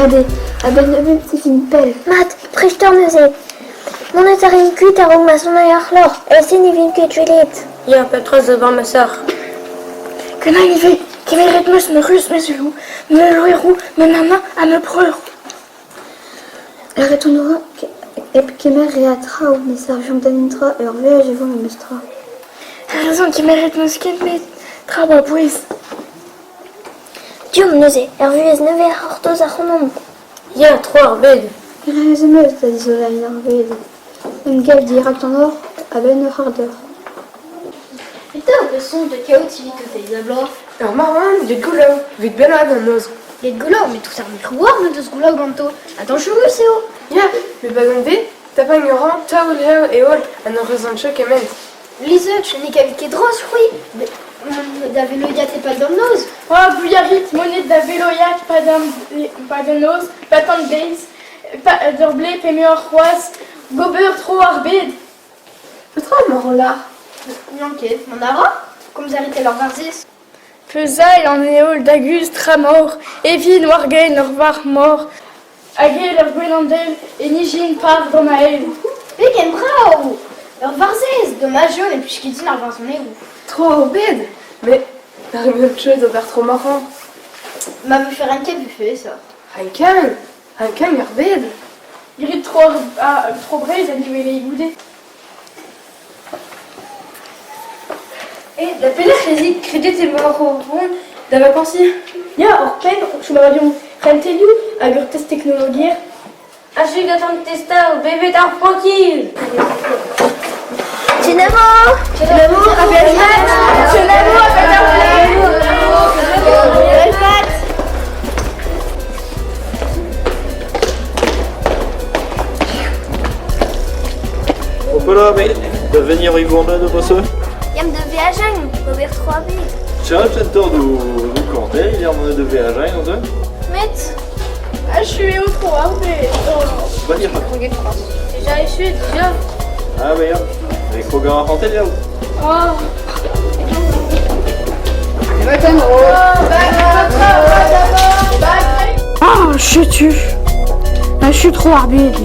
Mat eo, a-benn nebeut e vin pell. Mat, prest oc'h neuze. Monet a rin kuit a-raok ma sonay ar c'hloc'h, evel-se ne vin ket gwelet. Ya, petra zo war ma sac'h? Kenañ ivez, kemeret 'm eus ma ruz, ma selloù, ma loeroù, ma nana ha ma breur. Lavaret hon doa hep kemer re a traoù ne servijont da netra ur veaj e vo memes tra. Raison, kemeret 'm eus ket met tra war bouez. Deomp neuze, er vuhez nevez a c'hortoz ac'hanomp. Ya, tro ar bed. Hiraezh em eus da zizoleiñ ar bed. Emgav dirak an nor a-benn ur c'hard-eur. Petra ho peus soñj da kaout evit ho teiz-ha-bloaz? Ur marv get goulaou, evit bellaat an noz. Get goulaou, met ouzh ar mikro-houarn o deus goulaou ganto. Ha dañjerus eo. Ya, met pa gont bet, tapañ a ran taol-heol heol ha n'hoc'h eus antre kement. Lizher, ne kavit ket droch, c'hwi, da veloiat e-pad an noz? Oh, gouiarit, monet da veloiat pad an noz, pad an deiz, d'ur blez pe muioc'h c'hoazh, gober tro ar bed. Petra emañ o lâr? N'on ket, mont a ra? Komz a rit el ur varzhez? Peuzail an heol da guzh tramor, evin war-gein ur varc'h-mor, hag eo ur gwenandel e nijin par d'an ael. Pegen brav! Ur varzhez! Domaj eo ne blij ket din ar varzhonegoù. Tro ar bed! Met n'arriv ket d'ober tro marc'hañ. Ma vefe renket 'vefe aesoc'h. Renkañ? Renkañ ar bed? Grit tro, tro Breizh ha ni 'wele goude. Eh, da pelec'h ez it? Kredet emaoc'h o vont da vakañsiñ? Ya, oc'hpenn, chom a raomp kentelioù hag ur test teknologiezh. Achu gant an testañ, bevet ar frankiz! Kenavo! Kenavo, a bep mat! Kenavo, a bep mat! Hola, mais da venir Yvonne de Bosse Yam de veajañ, ober tro bed. Tiens, tort do Cortel, il y de veajañ neuze Met Achu eo tro ar bed. Ba dir. Déjà échu, déjà. Ah bah ya. Mais krogañ ar c'hantel yaou. Oh. Ah, setu. Achu tro ar bed.